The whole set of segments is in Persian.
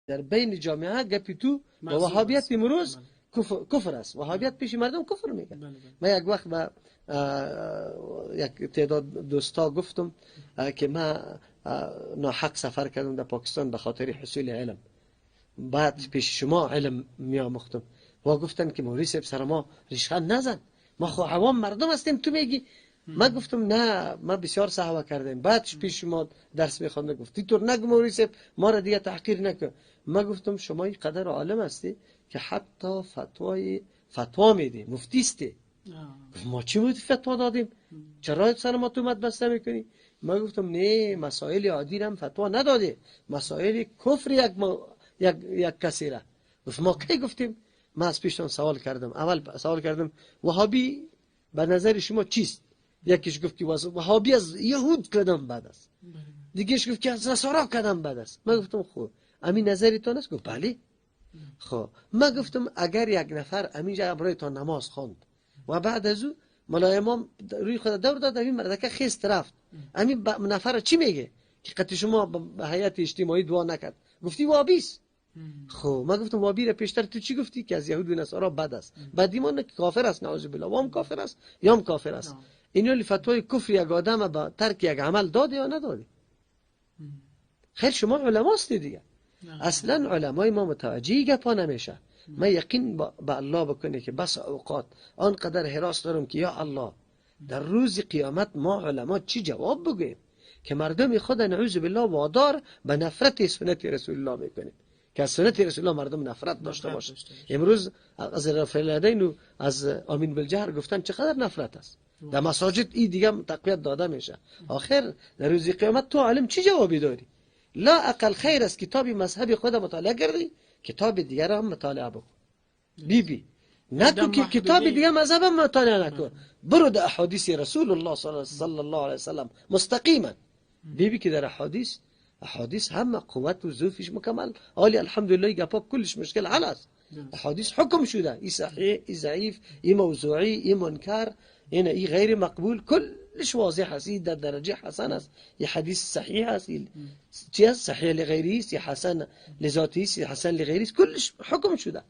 در بین جامعه گپی تو و وهابیت امروز کفر است. وهابیت پیش مردم کفر میگه. من یک وقت به یک تعداد دوستا گفتم که من ناحق سفر کردم در پاکستان به خاطر حصول علم، بعد پیش شما علم میآموختم و گفتن که مولوی صاحب سر ما ریشخند نزن، ما خو عوام مردم هستیم، تو میگی. من گفتم نه، من بسیار سهوه کردم. بعد پیش شما درس میخواندم، گفت تو نگو مولوی صاحب، ما را دیگه تحقیر نکن. من گفتم شما قدر عالم هستی که حتی فتوا میدی، مفتی استی. ما چی بود فتوا دادیم؟ چرا سر ما تو مت بسته میکنی؟ من گفتم نه، مسائل عادی هم فتوا نداده، مسائل کفر یک کسی را. گفت ما کی گفتیم؟ من از پیشتان سوال کردم. اول سوال کردم وهابی به نظر شما چیست؟ یکیش گفت که وهابی از یهود کدام بد است، دیگهش گفت که از نصارا کدام بد است. من گفتم خب امین نظرتان است؟ گفت بله. خب من گفتم اگر یک نفر امینجا برایتان نماز خواند و بعد از او ملا امام روی خود دور داد، امین مردکه خیست رفت، امین نفر چی میگه که قطع شما به هیئت اجتماعی دعا نکرد؟ گفتی وهابی است. خب من گفتم وهابی را پیشتر تو چی گفتی که از یهود و نصارا بد است؟ بعد ایمان که کافر است، نعوذ بالله، وام کافر است یام کافر است. اینو فتوای کفر یک آدم با ترک یک عمل داد یا ندادی؟ خیر شما علما هستی دیگه. اصلا علمای ما متوجه گپا نمیشه. من یقین به الله بکنه که بس اوقات آنقدر حراس دارم که یا الله در روز قیامت ما علما چی جواب بگوییم که مردم خود نعوذ بالله وادار به نفرت سنت رسول الله میکنیم، که از سنت رسول الله مردم نفرت داشته باشه. امروز از رفع الیدین و از آمین بالجهر گفتن چقدر نفرت است در مساجد، این دیگه تقویت داده میشه. آخر در روز قیامت تو عالم چی جوابی داری؟ لا اقل خیر است کتاب مذهبی خود مطالعه کردی، کتاب دیگر هم مطالعه بکن. بی بی نکو که کتاب دیگه مذهب هم مطالعه نکن، برو در احادیث رسول الله صلی الله علیه وسلم مستقیما. بی بی که در احادیث همه قوت و ضعفش مکمل عالی، الحمدلله گپا کلش مشکل حل است. احادیث حکم شده، ای صحیح، ای ضعیف، ای موضوعی، ای منکر، ای غیر مقبول، کلش واضح است. ای در درجه حسن است، ای حدیث صحیح است، ای چی است؟ صحیح لغیری است، ای حسن لذاتی است، ای حسن لغیری است، کلش حکم شده.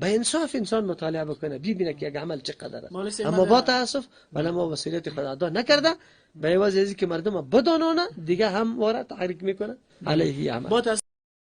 به انصاف انسان مطالعه بکنه، ببینه که یک عمل چقدر است. اما با تاسف ولی ما وسیلت خود ادا نکرده، به عوض از که مردم بدانانه دیگه هم وارد تحریک میکنه علیه عمل.